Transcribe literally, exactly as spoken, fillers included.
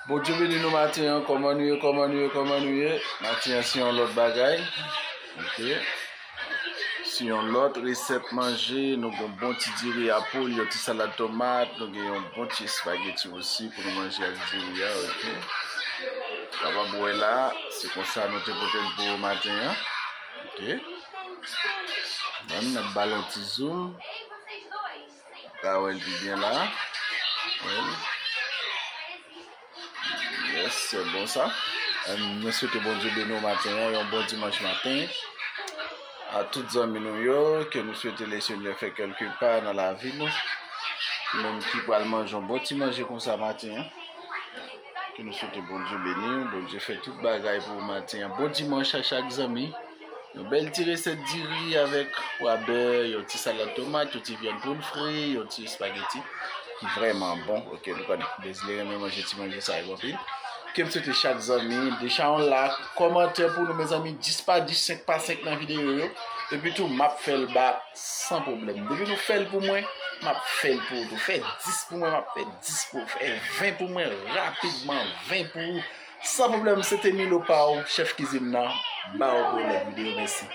Bondye beni nou maten an. Kòman nou ye? Kòman nou ye? Kòman nou ye? Maten an se yon lòt bagay. Ok. Se yon lòt resèt manje. Nou gen yon bon ti diri a poul, yon ti salad tomat, nou gen yon bon ti espageti osi pou nou manje ak diri a, ok. Kapab wè la, se konsa nou te pote l pou ou maten an. Ok. Bon, n ap ba l yon ti zoom. Ka wè l pi byen la. Wè l. Yes, se bon sa. Mwen swete Bondye beni w maten an, yon bon dimanch maten. A tout zanmi nou yo, ke nou swete Lesenyè fè kèlke pa nan lavi nou. Menm ki pral manje yon bon ti manje konsa maten an. Ke nou swete Bondye beni w, Bondye fè tout bagay pou ou maten an. Bon dimanch a chak zanmi. Yon bèl ti resèt diri avèk pwa bè, yon ti salad tomat, yon ti vyann poul fri, yon ti espageti ki vrèman bon. Ok, nou konnen Dezile renmen manje ti manje sa yo anpil. Ke m swete chak zanmi deja yon like, kòmantè pou nou, mezanmi, dis pa dis, senk pa senk nan videyo yo. Epi tou, m ap fè l bak san pwoblèm. Depi nou fè l pou mwen, m ap fè l pou ou tou. Fè dis pou mwen, m ap fè dis pou ou. Fè ven pou mwen, rapidman, ven pou ou. San pwoblèm, se te Milo pa w, chèf kizin nan. Ba w pou lòt videyo, mèsi.